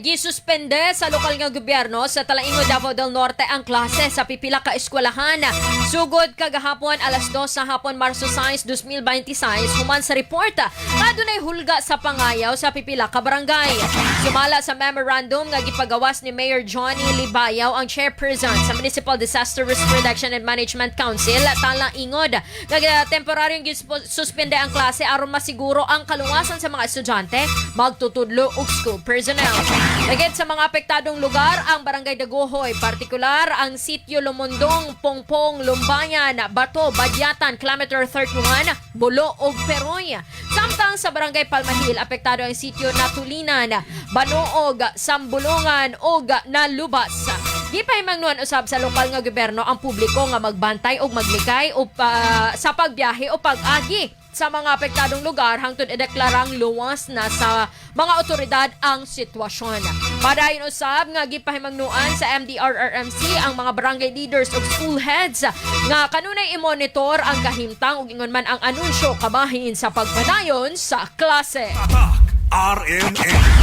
Gisuspende sa lokal nga gobyerno sa Talaingod, Davao del Norte ang klase sa pipila ka eskwelahan. Sugod kagahapon alas 2 sa hapon, Marso 6, 2026, human sa report nga dunay hulga sa pangayaw sa pipila ka barangay. Sumala sa memorandum nga gipagawas ni Mayor Johnny Libayaw, ang chairperson sa Municipal Disaster Risk Reduction and Management Council, Talaingod, nga temporaryong gisuspende ang klase aron masiguro ang kaluwasan sa mga estudyante, magtutudlo ug school personnel. Dagit sa mga apektadong lugar ang Barangay Dagohoy, partikular ang Sitio Lumundong, Pongpong, Lumbayan, Bato, Badyatan, Kilometer 31, Bulo ug Peroy. Samtang sa Barangay Palmahil, apektado ang Sitio Natulinan, Banuog, Sambulungan ug Nalubas. Gipahimangnuan usab sa lokal nga gobyerno ang publiko nga magbantay og maglikay o sa pagbiyahe o pag-agi sa mga apektadong lugar hangtod ideklarang luwas na sa mga otoridad ang sitwasyon. Padayon usab nga gipahimangnuan sa MDRRMC ang mga barangay leaders ug school heads nga kanunay i-monitor ang kahimtang ug ingon man ang anunsyo kabahin sa pagpadayon sa klase. Tatak RMN.